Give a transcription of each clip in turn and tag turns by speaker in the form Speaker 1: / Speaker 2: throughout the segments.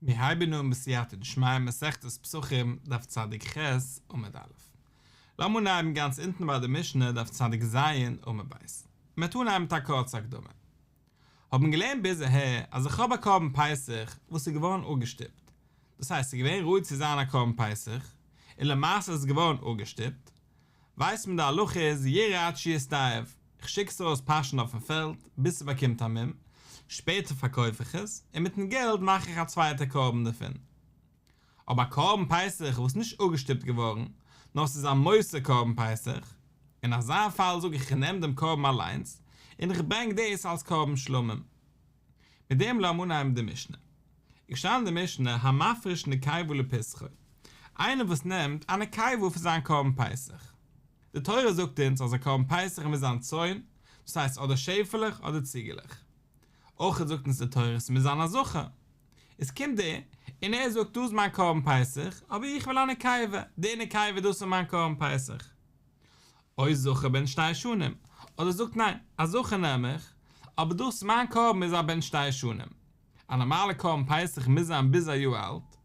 Speaker 1: מיר הייבן אן בסייעתא דשמיא מסכת פסחים דף צדיק ח עמוד א'. לאמיר אנהייבן גאנץ אונטן ביי די משנה דף צדיק ז עמוד ב'. מ'וועט אנהייבן מיט א קורצע הקדמה. האט מען געלערנט ביז אהער אז איך האב א קרבן פסח וואס איז געווארן אפגעשטופט. דאס הייסט ס'איז געווען ראוי צו זיין א קרבן פסח, און למעשה איז עס געווארן אפגעשטופט. ווייסט מען די הלכה איז ירעה עד שיסתאב, איך שיק עס ארויס פאשען אויפן פעלד ביז ס'באקומט א מום, שפעטער פארקויף איך עס, און מיטן געלט מאך איך א צווייטע קרבן דערפון. אבער א קרבן פסח וואס איז נישט אפגעשטופט געווארן, נאר ס'איז א מותר קרבן פסח, אין אזא פאל זאג איך איך נעם דעם קרבן אליינס, און איך ברענג דאס אלס קרבן שלמים. מיט דעם לאמיר אנהייבן די משנה. איז געשטאנען אין די משנה המפריש נקבה לפסחו, איינער וואס נעמט א נקבה פון זיין קרבן פסח. די תורה זאגט אונז אז א קרבן פסח מוז זיין צאן, דאס הייסט אדער שעפעלעך אדער ציגעלעך. אויך זאגט אונז די תורה עס מוז זיין א זכר. עס קומט דער און ער זאגט דא איז מיין קרבן פסח, אבער איך וויל א נקבה, די נקבה דאס איז מיין קרבן פסח. או זכר בן שתי שנים, אדער זאגט ניין, א זכר נעם איך, אבער דאס מיין קרבן איז א בן שתי שנים. א נארמאלע קרבן פסח מוז זיין ביז א יאר אלט,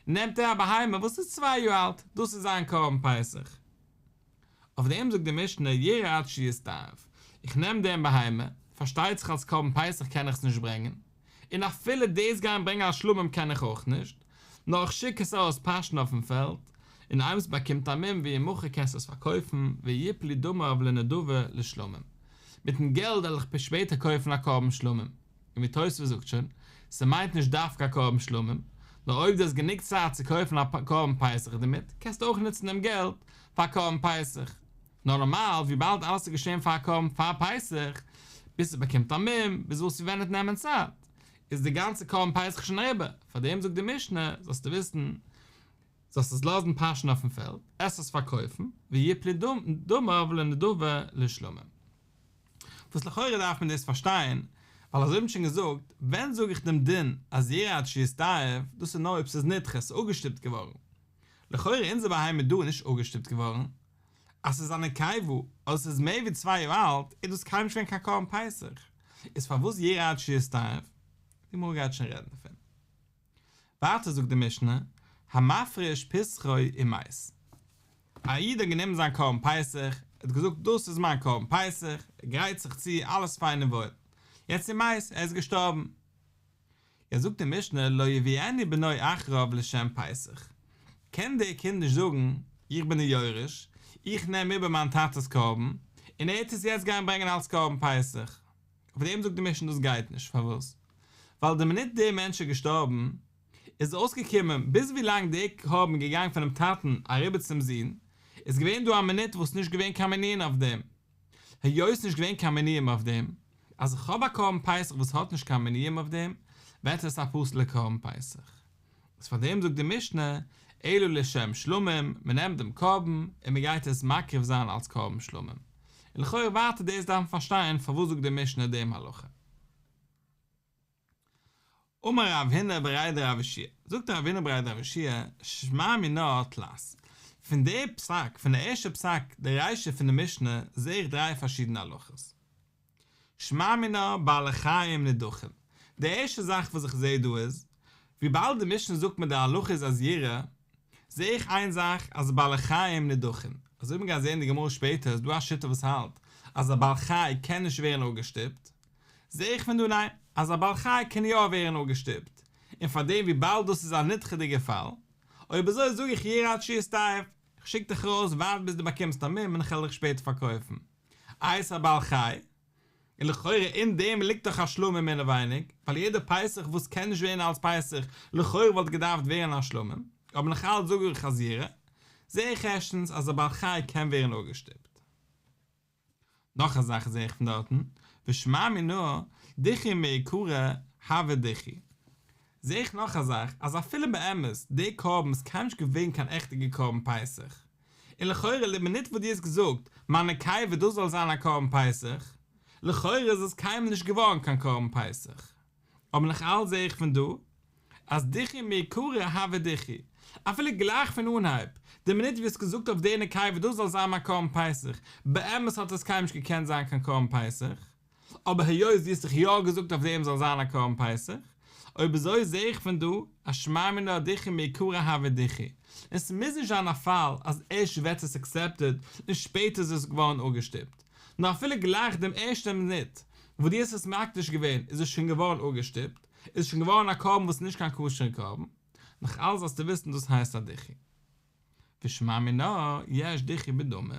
Speaker 1: נעמט ער א בהמה וואס איז צוויי יאר אלט, דאס איז זיין קרבן פסח. אויף דעם זאגט די משנה ירעה עד שיסתאב, איך נעם דעם בהמה, פארשטייט זיך אלס קרבן פסח קען איך עס נישט ברענגען, און אפילו דאס גיין ברענגען אלס שלמים קען איך אויך נישט, נאר איך שיק עס ארויס פאשן אויפן פעלד, און איינמאל ס'באקומט א מום וימכר קענסטו עס פארקויפן, ויפלו דמיו לנדבה לשלמים. מיטן געלט וועל איך שפעטער קויפן א קרבן שלמים. און ווי תוספות זאגט שוין, ס'מיינט נישט דווקא א קרבן שלמים, נאר אויב דו האסט גענוג צייט צו קויפן א קרבן פסח דערמיט, קענסטו אויך נוצן דעם געלט פאר קרבן פסח. נאר נארמאל, וויבאלד אלעס איז געשען פאר קרבן פאר פסח, ביז ס'באקומט א מום, ביז וואס ווען וועט נעמען צייט, איז די גאנצע קרבן פסח שוין אריבער, פארדעם זאגט די משנה, זאלסטו וויסן, זאלסט עס לאזן פאשן אויפן פעלד, עסט עס פארקויפן, ויפלו דמיו לנדבה לשלמים. וואס לכאורה דארף מען דאס פארשטיין, ווייל אזוי ווי מ'האט שוין געזאגט, ווען זאג איך דעם דין אז ירעה עד שיסתאב, דאס איז נאר אויב ס'איז נדחה, ס'איז אפגעשטופט געווארן. לכאורה אונזער בהמה דא איז נישט אפגעשטופט געווארן, אז ס'איז א נקבה, אדער ס'איז מער ווי צוויי יאר אלט, איז דאס קיינמאל נישט געווען קיין קרבן פסח, איז פארוואס ירעה עד שיסתאב? די גמרא גייט שוין רעדן דערפון. ווייטער זאגט די משנה, המפריש פסחו ומת. א איד האט גענומען זיין קרבן פסח, ער האט געזאגט דאס איז מיין קרבן פסח, ער גרייט זיך צו, אלעס פיין און וואויל. יעצט ומת, ער איז געשטארבן. יעצט זאגט די משנה, לא יביאנו בנו אחריו לשם פסח. קען דער קינד נישט זאגן, איך בין דער יורש, איך נעם איבער מיין טאטע'ס קרבן, און ער וועט עס יעצט גיין ברענגען אלס קרבן פסח. אויף דעם זאגט די משנה דאס גייט נישט, פארוואס? ווייל די מינוט דער מענטש איז געשטארבן, איז אויסגעקומען ביז ווי לאנג דער קרבן איז געגאנגען פונעם טאטן אריבער צום זון, איז געווען דא א מינוט וואס נישט געווען קיין מניעין אויף דעם. היות נישט געווען קיין מניעים אויף דעם, אז איך האב א קרבן פסח וואס האט נישט קיין מניעים אויף דעם, ווערט עס א פסול'ע קרבן פסח. איז פאר דעם זאגט די משנה, אלא לשם שלמים, מען נעמט דעם קרבן און מען גייט עס מקריב זיין אלס קרבן שלמים. און לכאורה ווייטער דאס דארף מען פארשטיין פארוואס זאגט די משנה דעם הלכה. אמר רב הונא בריה דרב יהושע, זאגט רב הונא בריה דרב יהושע, שמע מינה תלת, פון די פסק, פון די ערשטע פסק, די רישא פון די משנה, זעה איך דריי פארשידענע הלכות. שמע מינה בעלי חיים נידחין, די ערשטע זאך וואס איך זעה דא איז, וויבאלד די משנה זאגט מיר די הלכה איז אז ירעה, זעה איך איין זאך אז בעלי חיים נידחין, אזוי ווי מ'גייט זעהן אין די גמרא שפעטער איז דא א שיטה וואס האלט אז א בעל חי קען נישט ווערן אפגעשטופט, זעה איך פון דא ניין, אז א בעל חי קען יא ווערן אפגעשטופט, און פארדעם וויבאלד דאס איז א נדחה'דיגע פאל, אויב אזוי זאג איך ירעה עד שיסתאב, איך שיק דיך ארויס ווארט ביז דו באקומסט א מום און איך וועל דיך שפעטער פארקויפן. איי ס'איז א בעל חי, און לכאורה אין דעם ליגט דאך א שלמים אינעווייניג, ווייל יעדע פסח וואס קען נישט ווערן אלס פסח, לכאורה וואלט געדארפט ווערן א שלמים, אבער נאך אלץ זאג איך אז ירעה, זעה איך ערשטנס אז א בעל חי קען ווערן אפגעשטופט. נאך א זאך זעה איך פון דארטן, ושמע מינה, דיחוי מעיקרא הוי דיחוי. זעה איך נאך א זאך, אז אפילו באמת די קרבן איז קיינמאל נישט געווען קיין עכטיגע קרבן פסח, און לכאורה די מינוט וואס דו האסט געזאגט מיין נקבה דאס זאל זיין א קרבן פסח, לכאורה איז עס קיינמאל נישט געווארן קיין קרבן פסח. אבער נאך אלץ זעה איך פון דא אז דיחוי מעיקרא הוי דיחוי, אפילו גלייך פון אנהייב, די מינוט ווי האסט געזאגט אויף די נקבה דאס זאל זיין מיין קרבן פסח, באמת האט עס קיינמאל נישט געקענט זיין קיין קרבן פסח, אבער היות דו האסט דאך יא געזאגט אויף דעם זאל זיין א קרבן פסח, אויב אזוי זעה איך פון דא אז שמע מינה דיחוי מעיקרא הוי דיחוי, און ס'מוז נישט זיין א פאל אז ערשט ווערט עס עקסעפטעד און שפעטער איז עס געווארן אפגעשטופט, נאר אפילו גלייך דעם ערשטע מינוט וואס דו האסט עס מקדיש געווען איז עס שוין געווארן אפגעשטופט, איז עס שוין געווארן א קרבן וואס איז נישט קיין כשר'ע קרבן, נאך אלס זאלסטו וויסן דאס הייסט א דיחוי. ושמע מינה יש דיחוי בדמים,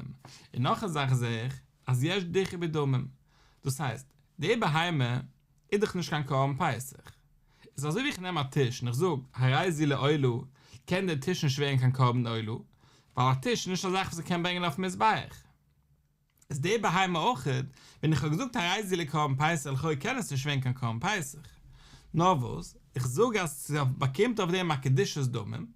Speaker 1: און נאך א זאך זעה איך אז יש דיחוי בדמים, דאס הייסט, די בהמה איז דאך נישט קיין קרבן פסח, איז אזוי ווי איך נעם א טיש און איך זאג הרי זו לעולה, קען דער טיש נישט ווערן קיין קרבן עולה, ווייל א טיש איז נישט א זאך וואס איך קען ברענגען אויפן מזבח. איז די בהמה אויכעט, ווען איך האב געזאגט הרי זו לקרבן פסח לכאו' קען עס נישט ווערן קיין קרבן פסח. נאר וואס, איך זאג אז ס'באקומט אויף דעם א קדושת דמים,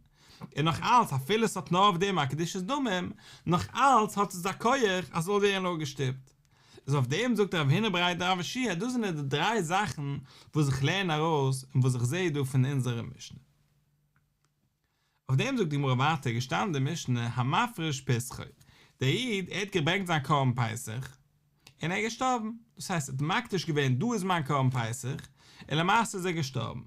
Speaker 1: און נאך אלץ אפילו ס'האט נאר אויף דעם א קדושת דמים, נאך אלץ האט עס א כח אז ס'זאל ווערן אפגעשטופט. איז אויף דעם זאגט רב הונא בריה דרב יהושע דאס זענען די דריי זאכן וואס איך לערן ארויס און וואס איך זעה דא פון אונזערע משנה. אויף דעם זאגט די גמרא ווייטער געשטאנען אין די משנה המפריש פסחו, דער איד ער האט געברענגט זיין קרבן פסח און ער איז געשטארבן, דאס הייסט ער האט מקדיש געווען דא איז מיין קרבן פסח, און למעשה איז ער געשטארבן.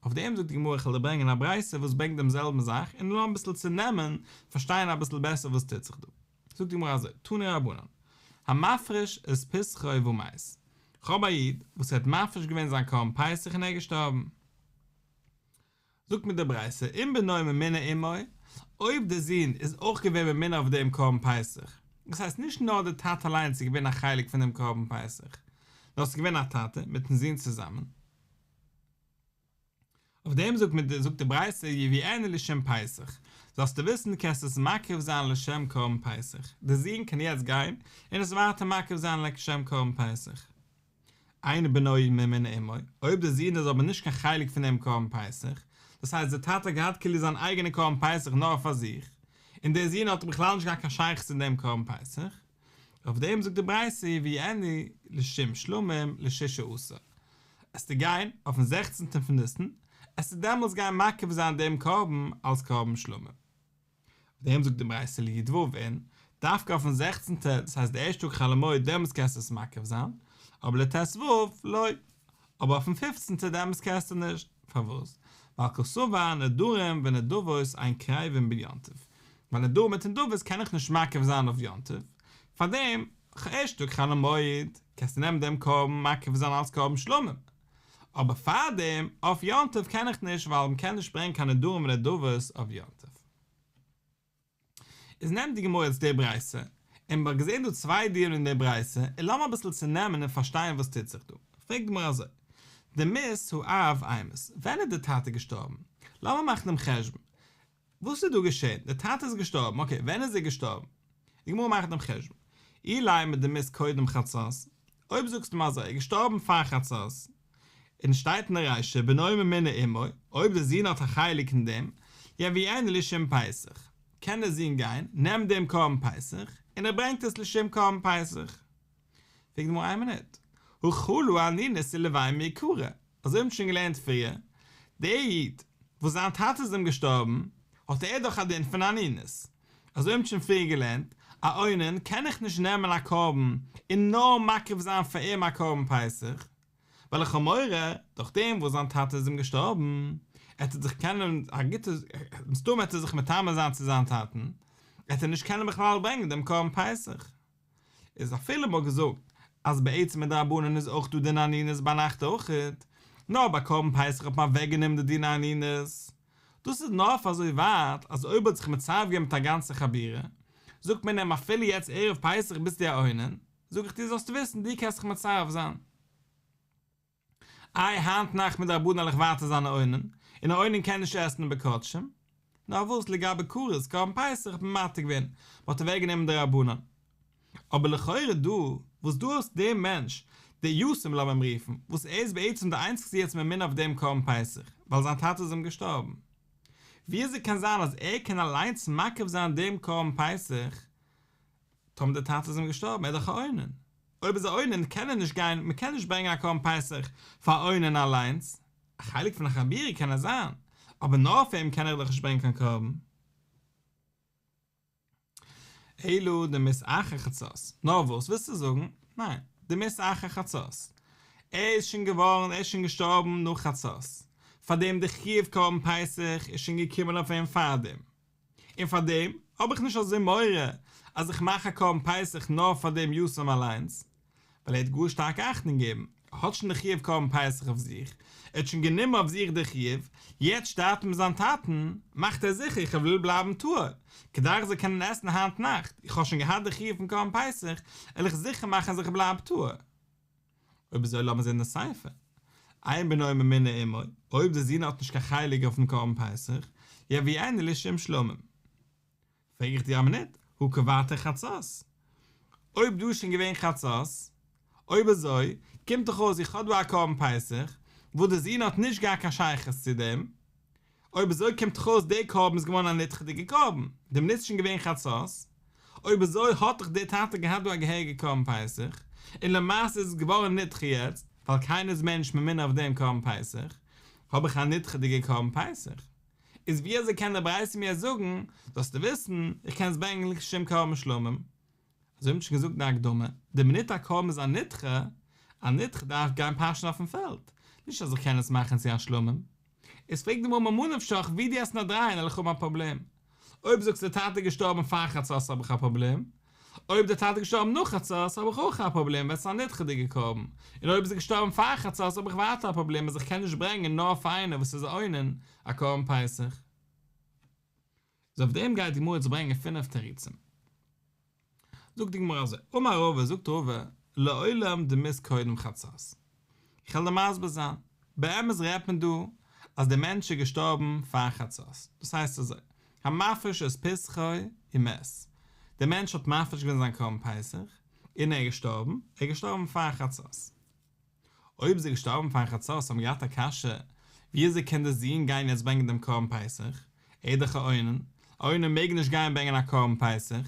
Speaker 1: אויף דעם זאגט די גמרא איך וועל דיר ברענגען א ברייתא וואס ברענגט דעם זעלבן זאך און לאמיר אביסל צונעמען פארשטיין אביסל בעסער וואס טוט זיך דא. זאגט די גמרא אזוי, תנו רבנן, המפריש את פסחו ומת, כ'האב א איד וואס ער האט מפריש געווען זיין קרבן פסח און ער איז געשטארבן. זאגט מיר די ברייתא, אם בנו ממונה עמו, אויב דער זון איז אויך געווען ממונה אויף דעם קרבן פסח, דאס הייסט נישט נאר דער טאטע אליינס איז געווען א חלק פון דעם קרבן פסח, נאר עס איז געווען א טאטע מיטן זון צוזאמען, אויף דעם זאגט מיר זאגט די ברייתא יביאנו לשם פסח, זאלסטו וויסן דו קענסט עס מקריב זיין לשם קרבן פסח, דער זון קען יעצט גיין און עס ווייטער מקריב זיין לשם קרבן פסח. אין בנו ממונה עמו, אויב דער זון איז אבער נישט קיין חלק פון דעם קרבן פסח, דאס הייסט דער טאטע האט געהאט כאילו זיין אייגענע קרבן פסח נאר פאר זיך, און דער זון האט בכלל נישט געהאט קיין שייכות אין דעם קרבן פסח, אויף דעם זאגט די ברייתא יביאנו לשם שלמים לשישה עשר, עסטו גיין אויפן זעכצנטן פון ניסן, עסטו דעמאלטס גיין מקריב זיין דעם קרבן אלס קרבן שלמים. אויף דעם זאגט די ברייתא לי"ו אין, דווקא אויפן זעכצנטע, דאס הייסט די ערשטע טאג חול המועד דעמאלטס קענסטו עס מקריב זיין, אבער לט"ו לא, אבער אויפן פופצנטע דעמאלטס קענסטו נישט, פארוואס? ווייל קסבר נדרים ונדבות אין קריבין ביום טוב, ווייל נדרים מיט נדבות קען איך נישט מקריב זיין אויף יום טוב, פארדעם ערשטע טאג חול המועד קענסטו נעמען דעם קרבן מקריב זיין אלס קרבן שלמים, אבער פארדעם אויף יום טוב קען איך נישט ווייל מ'קען נישט ברענגען קיין נדרים ונדבות אויף יום טוב. איז נעמט די גמרא יעצט די ברייתא, און מ'האט געזען דא צוויי דיונים אין די ברייתא, און לאמיר אביסל צונעמען און פארשטיין וואס טוט זיך דא. פרעגט די גמרא אזוי, דמית האב אימת, ווען איז די טאטע געשטארבן? לאמיר מאכן דעם חשבון, וואס איז דא געשען? דער טאטע איז געשטארבן, אקעי, ווען איז ער געשטארבן? די גמרא מאכט דעם חשבון, אילימא דמית קודם חצות, אויב זאגסטו מיר אזוי, ער איז געשטארבן פאר חצות, און שטייט אין די רישא בנו ממונה עמו, אויב דער זון האט א חלק אין דעם, יביאנו לשם פסח, קען דער זון גיין, נעמט דעם קרבן פסח, און ער ברענגט עס לשם קרבן פסח. פרעגט די גמרא איין מינוט, הא חלה אנינות עילויה מעיקרא, אזוי האבן מיר שוין געלערנט פריער, דער איד וואס זיין טאטע איז אים געשטארבן, האט ער דאך א דין פון אנינות, אזוי האבן מיר שוין פריער געלערנט, א אונן קען איך נישט נעמען א קרבן און נאר מקריב זיין פאר אים א קרבן פסח, ווייל איך האב מורא, דורך דעם וואס זיין טאטע איז אים געשטארבן, עט ער זיך קענען א גוטע, מסתמא עט ער זיך מטמא זיין צו זיין טאטן, עט ער נישט קענען בכלל ברענגען דעם קרבן פסח. איז אפילו מ'האט געזאגט אז בעצם מדרבנן איז אויך דא דין אנינות ביינאכט אויכעט, נאר ביי קרבן פסח האט מען אוועק גענומען די דין אנינות, דאס איז נאר אויף אזוי ווייט אז אויב האט זיך מצרף געווען מיט א גאנצע חבורה, זאגט מען אים אפילו יעצט ערב פסח ביסטו א אונן, זאג איך דיר זאלסט וויסן דו קענסט זיך מצרף זיין. איי היינט נאכט מדרבנן וועל איך ווייטער זיין א אונן, און א אונן קען נישט עסן בקדשים, נאר וואס לגבי כרת קרבן פסח האט מען מתיר געווען, מען האט אוועק גענומען דרבנן. אבער לכאורה דא, וואס דא האסט דעם מענטש, דער יתום לאמיר אים רופן, וואס ער איז בעצם דער איינציגסטער יעצט ממונה אויף דעם קרבן פסח, ווייל זיין טאטע איז אים געשטארבן. וויאזוי קען זיין אז ער קען אליינס מקריב זיין דעם קרבן פסח, טאמער דער טאטע איז אים געשטארבן, ער איז דאך א אונן. אויב איז א אונן קען ער נישט גיין, מען קען נישט ברענגען א קרבן פסח פאר א אונן אליינס, א חלק פון א חבורה קען ער זיין, אבער נאר פאר אים קען איך דאך נישט ברענגען קיין קרבן. אלא דמית אחר חצות, נאר וואס ווילסטו זאגן? ניין, דמית אחר חצות, ער איז שוין געווארן, ער איז שוין געשטארבן נאך חצות. פארדעם די חיוב קרבן פסח איז שוין געקומען אויף אים פארדעם. און פאר דעם האב איך נישט אזוי מורא אז איך מאך א קרבן פסח נאר פאר דעם יתום אליינס, ווייל ער האט גאר שטארק אכטונג געגעבן, ער האט שוין די חיוב קרבן פסח אויף זיך, ער האט שוין גענומען אויף זיך די חיוב, יעצט שטארבט אים זיין טאטן, מאכט ער זיכער איך וויל בלייבן טהור, כדי איך זאל קענען עסן היינט נאכט, איך האב שוין געהאט די חיוב פון קרבן פסח, וועל איך זיכער מאכן אז איך בלייב טהור. אויב אזוי לאמיר זען די סיפא. אין בנו ממונה עמו, אויב די זון האט נישט קיין חלק אויפן קרבן פסח, יביאנו לשם שלמים. פרעג איך דיר א מינוט, הא קבעת חצות? אויב דא איז שוין געווען חצות, אויב אזוי, קומט דאך אויס איך האב דא א קרבן פסח, וואס די זון האט נישט געהאט קיין שייכות צו דעם, אויב אזוי קומט דאך אויס דער קרבן איז געווארן א נדחה'דיגע קרבן, די מינוט איז שוין געווען חצות, אויב אזוי האט דאך דער טאטע געהאט דא א געהעריגע קרבן פסח, און למעשה איז עס געווארן נדחה יעצט, ווייל קיינער איז מער נישט ממונה אויף דעם קרבן פסח, האב איך א נדחה'דיגע קרבן פסח. איז ווי אזוי קען די ברייתא מיר זאגן, זאלסטו וויסן, איך קען עס ברענגען לשם קרבן שלמים? אזוי ווי מ'האט שוין געזאגט אין די הקדמה, די מינוט א קרבן איז א נדחה, א נדחה דארף גיין פאשען אויפן פעלד, נישט אז איך קען עס מאכן צו א שלמים. איז פרעגט די גמרא ממה נפשך ווי דו וועסט נאר דרייען וועל איך האבן א פראבלעם. אויב זאגסטו די טאטע איז געשטארבן פאר חצות האב איך א פראבלעם, אויב די טאטע איז געשטארבן נאך חצות האב איך אויך א פראבלעם ווייל עס איז א נדחה'דיגע קרבן, און אויב איז ער געשטארבן פאר חצות האב איך ווייטער א פראבלעם אז איך קען נישט ברענגען נאר פאר איינער וואס איז א אונן א קרבן פסח. איז אויף דעם גייט די גמרא יעצט ברענגען פינף תירוצים. זאגט די גמרא אזוי, אמר רבא, זאגט רבא, לעולם דמית קודם חצות. איך וועל דיר מסביר זיין, באמת רעדט מען דא אז דער מענטש איז געשטארבן פאר חצות, דאס הייסט אזוי, המפריש את פסחו ומת, דער מענטש האט מפריש געווען זיין קרבן פסח, און ער איז געשטארבן, ער איז געשטארבן פאר חצות. אויב איז ער געשטארבן פאר חצות האבן מיר געהאט א קשיא, ווי אזוי קען דער זוהן גיין יעצט ברענגען דעם קרבן פסח? ער איז דאך א אונן, א אונן מעג נישט גיין ברענגען א קרבן פסח, ער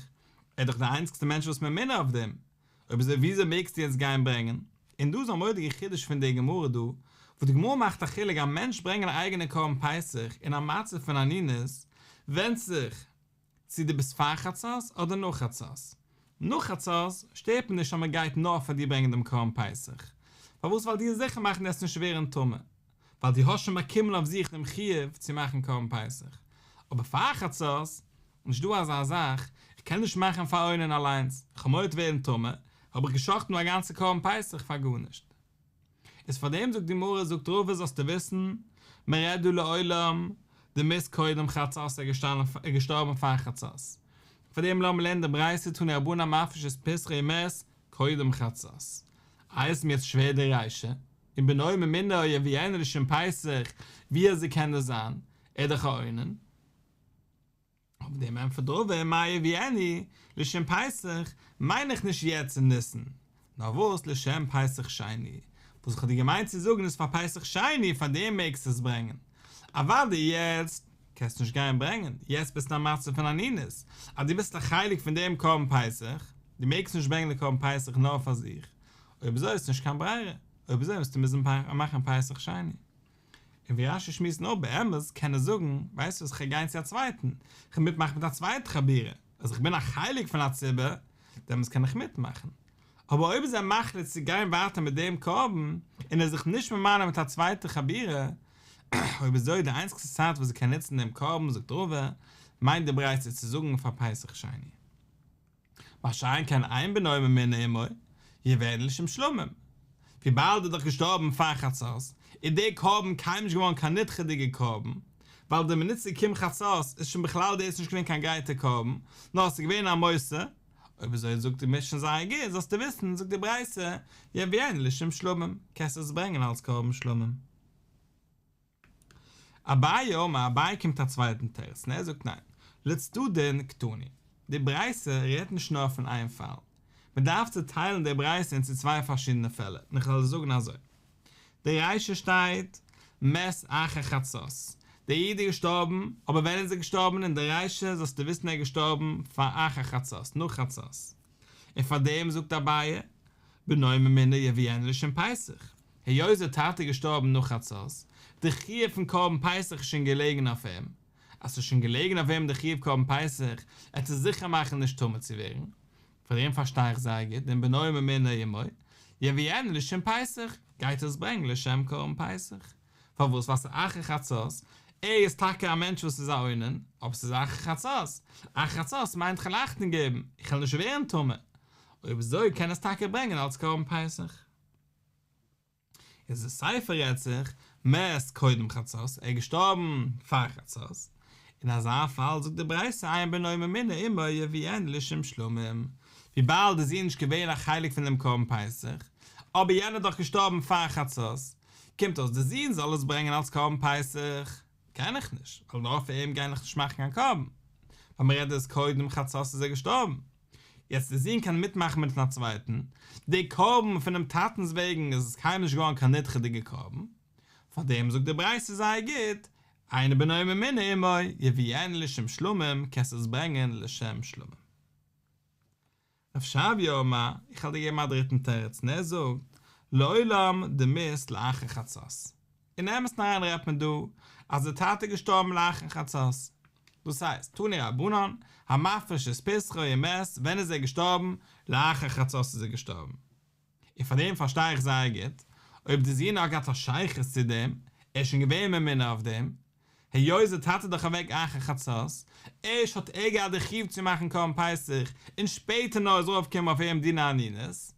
Speaker 1: איז דאך דער איינציגסטער מענטש וואס ממונה אויף דעם, אויב אזוי וויאזוי מעגסטו יעצט גיין ברענגען? און דא איז א מורא'דיגע חידוש פון די גמרא דא, וואס די גמרא מאכט א חילוק א מענטש ברענגען א אייגענע קרבן פסח אין א מצב פון אנינות, ווענדט זיך צו דו ביסט פאר חצות אדער נאך חצות. נאך חצות שטערט מיר נישט אז מען גייט נאר פאר דיר ברענגען דעם קרבן פסח. פארוואס? ווייל דו וועסט זיכער מאכן דו וועסט נישט ווערן טמא. ווייל דו האסט שוין באקומען אויף זיך דעם חיוב צו מאכן קרבן פסח. אבער פאר חצות, נישט דא אזא זאך, איך קען נישט מאכן פאר אונן אליינס, איך האב מורא צו ווערן טמא, האב איך גע'שחט'ן א גאנצע קרבן פסח פאר גארנישט. איז פאר דעם זאגט די גמרא זאגט רבא זאלסטו וויסן, מען רעדט דא לעולם דמית קודם חצות ער איז געשטארבן פאר חצות, פאר דעם לאמיר לערנען די ברייתא תנו רבנן המפריש את פסחו ומת קודם חצות, איי איז מיר יעצט שווער די רישא, ובנו ממונה יביאנו לשם פסח, ווי אזוי קען דאס זיין, ער איז דאך א אונן. אויף דעם ענטפערט רבא מאי יביאנו לשם פסח, מיין איך נישט יעצט אין ניסן, נאר וואס לשם פסח שני, וואס איך האב דיר געמיינט צו זאגן איז פאר פסח שני, פאר דעם מעגסטו עס ברענגען, אוודאי יעצט קענסטו נישט גיין ברענגען, יעצט ביסטו אין א מצב פון אנינות, אז דו ביסט א חלק פון דעם קרבן פסח, דו מעגסט נישט ברענגען די קרבן פסח נאר פאר זיך, אויב אזוי איז נישט קיין ברירה, אויב אזוי וועסטו מוזן מאכן פסח שני. און ווי רש"י שמועסט נאר באמת קען ער זאגן, ווייסט וואס כ'גיי גיין צו א צווייטן, כ'גיי מיטמאכן מיט א צווייטע חבורה, אז איך בין א חלק פון א ציבור, דעמאלטס קען איך מיטמאכן. אבער אויב איז ער מחליט צו גיין ווייטער מיט דעם קרבן, און ער איז זיך נישט ממנה מיט א צווייטע חבורה, אויב אזוי די איינציגסטע צייט וואס ער קען נוצן דעם קרבן זאגט רבא, מיינט די ברייתא צו זאגן פאר פסח שני. מה שאין כן אין בנו ממונה עמו, יביאנו לשם שלמים. וויבאלד ער איז דאך געשטארבן פאר חצות, איז דער קרבן קיינמאל נישט געווארן קיין נדחה'דיגער קרבן, ווייל די מינוט ס'איז געקומען חצות איז שוין בכלל דאס נישט געווען קיין גרייטער קרבן, נאר עס איז געווען א מותר. אויב אזוי זאגט די משנה זייער גוט, זאלסטו וויסן, זאגט די ברייתא, יביאנו לשם שלמים, קענסט עס ברענגען אלס קרבן שלמים. אביי אמר, אביי קומט א צווייטן תירוץ און ער זאגט ניין, לצדדין קתני, די ברייתא רעדט נישט נאר פון איין פאל, מען דארף צוטיילן די ברייתא אין צו צוויי פארשידענע פעלער, און איך וועל עס זאגן אזוי, די רישא שטייט מת אחר חצות, דער איד איז געשטארבן, אבער ווען איז ער געשטארבן אין די רישא זאלסטו וויסן ער איז געשטארבן פאר אחר חצות, נאך חצות, און פאר דעם זאגט אביי, בנו ממונה יביאנו לשם פסח, היות דער טאטע איז געשטארבן נאך חצות, די חיוב פון קרבן פסח איז שוין געלעגן אויף אים, אז ס'איז שוין געלעגן אויף אים די חיוב קרבן פסח, עט ער זיכער מאכן נישט טמא צו ווערן, פאר דעם פארשטיי איך זייער גוט דעם בנו ממונה עמו, יביאנו לשם פסח, גייט ער עס ברענגען לשם קרבן פסח. פארוואס? ווייל ס'איז אחר חצות, ער איז טאקע א מענטש וואס איז א אונן, אבער ס'איז אחר חצות, אחר חצות מיינט כ'על אכטונג געבן, איך וועל נישט ווערן טמא, אויב אזוי קען עס טאקע ברענגען אלס קרבן פסח. איז די סיפא רעדט זיך מת קודם חצות, ער איז געשטארבן פאר חצות, אין אזא פאל זאגט די ברייתא אין בנו ממונה עמו יביאנו לשם שלמים, וויבאלד די זון איז נישט געווען א חלק פון דעם קרבן פסח, אבער יענער איז דאך געשטארבן פאר חצות, קומט אויס די זון זאל עס ברענגען אלס קרבן פסח, קען איך נישט, ווייל נאר פאר אים גיי איך נישט מאכן קיין קרבן, ווייל מען רעדט דאס קודם חצות איז ער געשטארבן. יעצט די זון קען מיטמאכן מיט א צווייטן, די קרבן פונעם טאטנ'ס וועגן איז עס קיינמאל נישט געווארן קיין נדחה'דיגע קרבן, פארדעם זאגט די ברייתא זייער גוט, אין בנו ממונה עמו, יביאנו לשם שלמים, קענסט עס ברענגען לשם שלמים. רב שרביא אמר, איך וועל דיר געבן א דריטן תירוץ, און ער זאגט, לעולם דמית לאחר חצות. אין אמת'ן אריין רעדט מען דא אז די טאטע איז געשטארבן לאחר חצות. דאס הייסט, תנו רבנן, המפריש את פסחו ומת, ווען איז ער געשטארבן? לאחר חצות איז ער געשטארבן. און פאר דעם פארשטיי איך זייער גוט, אויב די זון האט געהאט א שייכות צו דעם, ער איז שוין געווען ממונה אויף דעם, היות די טאטע איז דאך אוועק אחר חצות, ערשט האט ער געהאט די חיוב צו מאכן קרבן פסח, און שפעטער נאר איז ארויפגעקומען אויף אים דיני אנינות,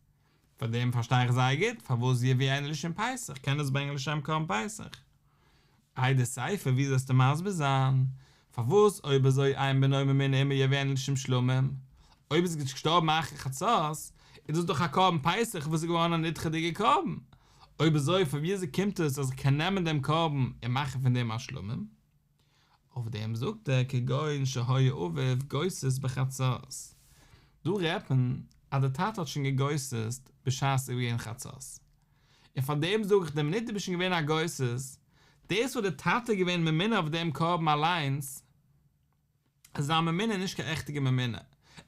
Speaker 1: פאר דעם פארשטיי איך זייער גוט פארוואס יביאנו לשם פסח קען עס ברענגען לשם קרבן פסח. איי די סיפא ווי זאלסטו מסביר זיין פארוואס אויב אזוי אין בנו ממונה עמו יביאנו לשם שלמים, אויב איז געשטארבן אחר חצות איז דאס דאך א קרבן פסח וואס איז געווארן א נדחה'דיגע קרבן, אויב אזוי פון ווי אזוי קומט עס אז איך קען נעמען דעם קרבן און מאכן פון דעם א שלמים? אויף דעם זאגט ער כגון שהיה אביו גוסס בחצות, דא רעדט מען אז די טאטע האט שוין גע'גוסס'ט בשעת ס'איז געווען חצות, און פאר דעם זאג איך די מינוט דו ביסט שוין געווען א גוסס, דאס וואס די טאטע איז געווען ממונה אויף דעם קרבן אליינס, איז זיין ממונה נישט קיין עכטיגע ממונה, ער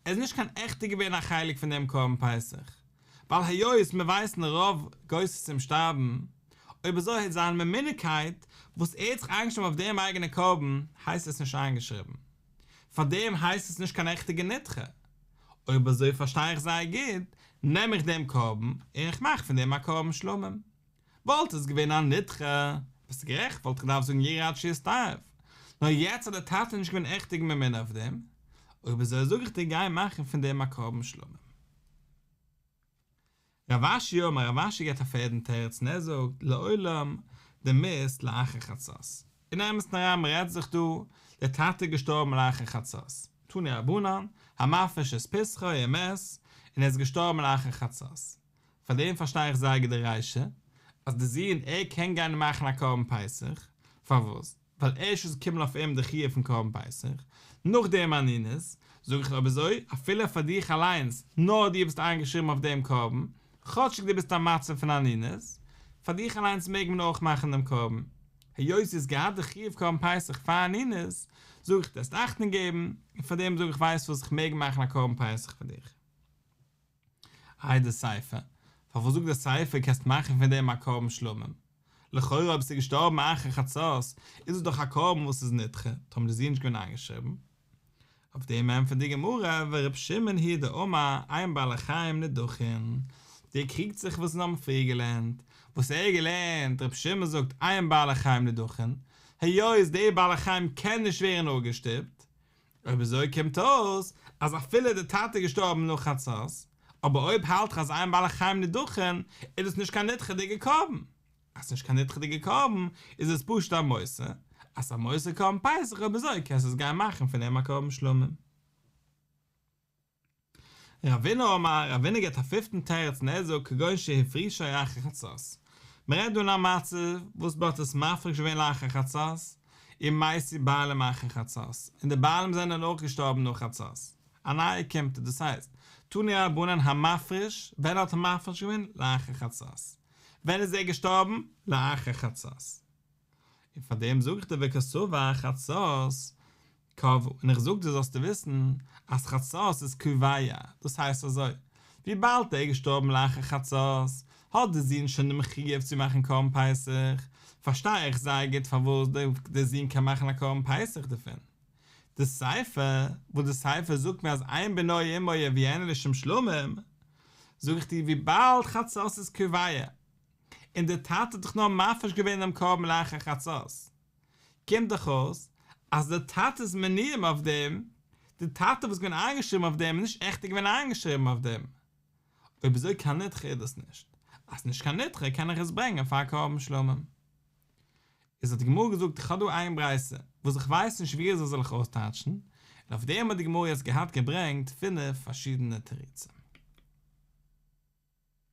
Speaker 1: איז נישט קיין עכטיג געווען א חלק פון דעם קרבן פסח, ווייל היות מיר ווייסן רוב גוססים שטארבן, אויב אזוי האט זיין ממונה'קייט וואס ער האט זיך איינגעשריבן אויף דעם אייגענע קרבן הייסט עס נישט איינגעשריבן, פארדעם הייסט עס נישט קיין עכטיגע נדחה. אויב אזוי פארשטיי איך זייער גוט, נעם איך דעם קרבן און איך מאך פון דעם א קרבן שלמים. וואלט עס געווען א נדחה, ביסט גערעכט וואלט איך געדארפט זאגן ירעה עד שיסתאב, נאר יעצט אז דער טאטע איז נישט געווען עכטיג ממונה אויף דעם, אויב אזוי זאג איך דיר גיי מאכן פון דעם א קרבן שלמים. רב אשי אמר, רב אשי געבט א פערדן תירוץ און ער זאגט לעולם דמית לאחר חצות. אין אמת'ן אריין מ'רעדט זיך דא, דער טאטע איז געשטארבן לאחר חצות, תנו רבנן, המפריש את פסחו ומת, און ער איז געשטארבן לאחר חצות. פאר דעם פארשטיי איך זייער גוט די רישא, אז די זון ער קען גיין און מאכן א קרבן פסח, פארוואס? ווייל ערשט איז געקומען אויף אים די חיוב פון קרבן פסח, נאכדעם אנינות, זאג איך אויב אזוי, אפילו פאר דיך אליינס, נאר דו ביסט איינגעשריבן אויף דעם קרבן, כאטשיג דו ביסט א מצב פון אנינות, פאר דיך אליינס מעג מען אויך מאכן דעם קרבן. היות דו האסט געהאט די חיוב קרבן פסח פאר אנינות, זאג איך דו וועסט אכטונג געבן, און פאר דעם זאג איך ווייסט וואס איך מעג מאכן א קרבן פסח פאר דיך. איי די סיפא, פארוואס זאגט די סיפא קענסט מאכן פון דעם א קרבן שלמים? לכאורה אויב ס'איז געשטארבן אחר חצות איז עס דאך א קרבן וואס איז נדחה, טאמער די זון איז נישט געווען איינגעשריבן. אויף דעם ענטפערט די גמרא ור' שמעון היא דאמר אין בעלי חיים נדחין, דער קריגט זיך וואס אונז האבן פריער געלערנט, וואס ער האט געלערנט, ר' שמעון זאגט אין בעלי חיים נדחין, היות די בעלי חיים קען נישט ווערן אפגעשטופט, אויב אזוי קומט אויס אז אפילו די טאטע איז געשטארבן נאך חצות, אבער אויב האלט איך אז אין בעלי חיים נדחין, איז דאס נישט קיין נדחה'דיגע קרבן. אז ס'נישט קיין נדחה'דיגע קרבן, איז עס פשוט א מותר, אז ס'איז א מותר קרבן פסח אויב אזוי קענסטו עס גיין מאכן פון אים א קרבן שלמים. רבינא אמר, רבינא געבט א פיפטן תירוץ און ער זאגט כגון שהפרישו אחר חצות, מען רעדט דא אין א מצב וואס מען האט עס מפריש געווען לאחר חצות, ומתו בעלים אחר חצות, און די בעלים זענען אויך געשטארבן נאך חצות, א נייע אוקימתא, דאס הייסט, תנו רבנן המפריש, ווען האט ער מפריש געווען? לאחר חצות. ווען איז ער געשטארבן? לאחר חצות. און פאר דעם זאג איך דיר וקסבר חצות קבעה, און איך זאג דיר זאלסטו וויסן אז חצות איז קובע, דאס הייסט אזוי, וויבאלד ער איז געשטארבן לאחר חצות, האט די זון שוין דעם חיוב צו מאכן קרבן פסח, פארשטיי איך זייער גוט פארוואס די זון קען מאכן א קרבן פסח דערפון. די סיפא, וואס די סיפא זאגט מיר אז אין בנו עמו יביאנו לשם שלמים, זאג איך דיר וויבאלד חצות איז קובע. און דער טאטע האט דאך נאר מפריש געווען דעם קרבן לאחר חצות, קומט דאך אויס אז דער טאטע'ס מנויים אויף דעם, די טאטע וואס איז געווען איינגעשריבן אויף דעם איז נישט עכט געווען איינגעשריבן אויף דעם. אויב אזוי קיין נדחה איז דאס נישט. אז נישט קיין נדחה קען איך עס ברענגען פאר א קרבן שלמים. איז האט די גמרא געזאגט איך האב דא איין ברייתא וואס איך ווייס נישט ווי אזוי זאל איך אויסטייטשן, און אויף דעם האט די גמרא יעצט געהאט געברענגט פינף פארשידענע תירוצים.